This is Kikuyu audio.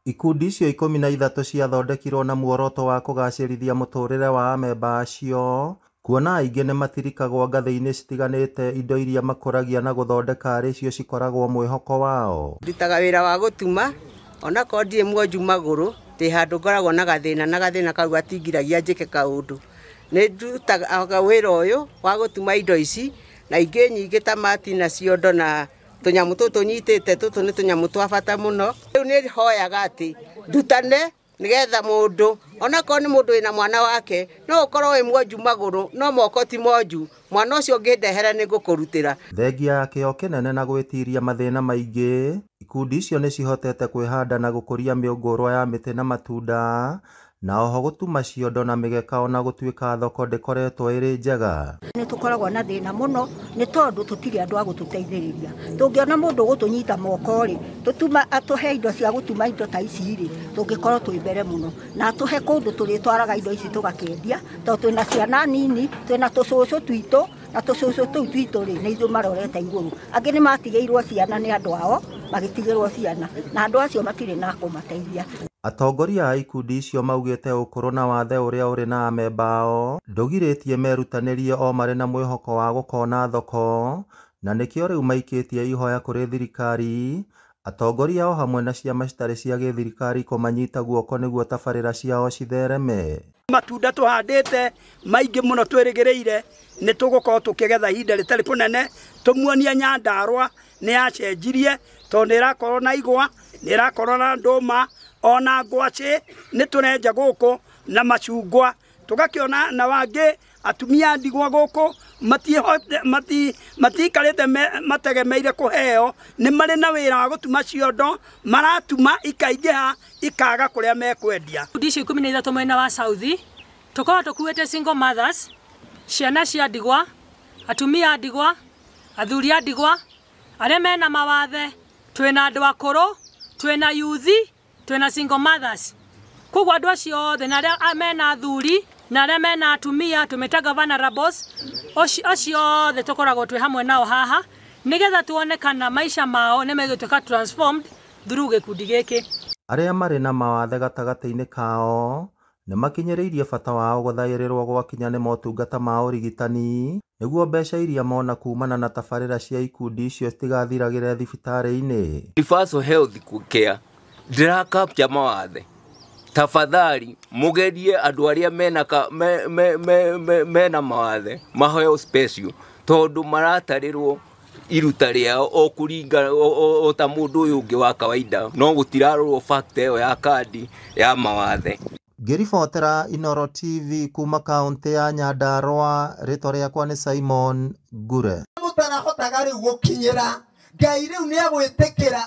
Ikundi icio 13 ciathondekirwo na muoroto wa kũgacĩrithia mũtũrĩre wa amemba acio, kuona aingĩ nĩmatirikagwo ngathĩ-inĩ citiganĩte indo iria makũragia na gũthondeka arĩ cio cikoragwo mwĩhoko wao. Ndutaga wĩra wa gũtuma onakorwo ndirĩ mwonju magũrũ, ndĩ handũ ngoragwo na gathĩna na gathĩna kau gatingiragia njĩke kaũndũ. Nĩ ndutaga wĩra ũyũ wa gũtuma indo ici na ingĩ nyingĩ ta mati na ciondo na tũnyamũ tũtũ nyitĩte tũtũ nĩ tũnyamũ twa bata mũno. Rĩu nĩ hoyaga atĩ ndutane nĩgetha mũndũ onakorwo nĩ mũndũ wĩna mwana wake no ũkorwo wĩ mwonju magũrũ no moko ti monju, mwana ũcio ũngĩndehera nĩ ngũkũrutĩra. Thengia ya kĩo kĩnene na gwĩtiria mathĩna maingĩ, ikundi icio nĩcihotete kwĩhanda na gũkũria mĩũngũrwa ya mĩtĩ na matunda na oho gũtuma ciondo na mĩgeka ona gũtuĩka thoko ndĩkoretwo ĩrĩ njega. Nĩ tũkoragwo na thĩna mũno nĩ tondũ tũtirĩ andũ a gũtũteithĩrĩria. Tũngĩona mũndũ ũgũtũnyita moko rĩ, tũtuma atũhe indo cia gũtuma indo ta ici rĩ, tũngĩkorwo twĩ mbere mũno na atũhe kũndũ tũrĩtwaraga indo ici tũgakĩendia, tondũ twĩna ciana nini, twĩna tũcũcũ twitũ na tũcũcũ tũu twitũ rĩ, nĩ ithuĩ marorete igũrũ. Angĩ nĩ matigĩirwo ciana nĩ andũ ao, magĩtigĩrwo ciana na andũ acio matirĩ na kũmateithia. Atongoria a ikundi icio maugĩte ũkũrũ na wathe ũrĩa ũrĩ na amemba ao ndũgirĩtie merutanĩrie o marĩ na mwĩhoko wa gũkona thoko, na nĩkĩo rĩu maikĩtie ihoya kũrĩ thirikari, atongoria o hamwe na ciama citarĩ cia gĩthirikari kũmanyita guoko nĩguo tabarĩra ciao cithereme. Matunda tũhandĩte maingĩ mũno twĩrĩgĩrĩire nĩ tũgũkorwo tũkĩgetha ihinda rĩtarĩ kũnene. Tũmuonie Nyandarũa nĩ yacenjirie tondũ nĩ ĩrakorwo na igwa, nĩ ĩrakorwo na ndũma ona ngwacĩ nĩ tũrenja gũkũ na macungwa, tũgakĩona na wangĩ atumia ndigwa gũkũ matiikarĩte mategemeire kũheo, nĩ marĩ na wĩra wa gũtuma ciondo, maratuma ikaingĩha ikaga kũrĩa mekwendia. Ikundi icio 13 mwena wa South tũkoragwo tũkuĩte single mothers, ciana cia ndigwa, atumia a ndigwa, athuri a ndigwa, arĩa mena mawathe, twĩna andũ akũrũ, twĩna youth, twĩna single mothers. Koguo andũ acio othe na arĩa mena athuri na arĩa mena atumia tũmĩtaga vulnerables, acio othe tũkoragwo twĩ hamwe nao haha nĩgetha tuone kana maica mao nĩ megũtuĩka transformed through gĩkundi gĩkĩ. Arĩa marĩ na mawathe gatagatĩ-inĩ kao nĩ makinyĩrĩirie bata wao gũthaĩrĩrwo gwakinya nĩ motungata ma ũrigitani nĩguo mbeca iria mona kumana na tabarĩra cia ikundi icio citigathiragĩre thibitarĩ-inĩ. Universal health care ndĩrakapcha mawathe, tafadhali mugerie andũ arĩa mena mawathe maheo special tondũ maratarĩrwo iruta rĩao o kũringa o ta mũndũ ũyũ ũngĩ wa kawaida, no gũtirarorwo fact ĩyo ya kandi ya mawathe. Ngĩribotera Inooro TV kuma kaũntĩ ya Nyandarũa, rĩtwa rĩakwa nĩ Simon Ngure. Mũtarahotaga rĩu gũkinyĩra Ngai rĩu nĩ agwĩtĩkĩra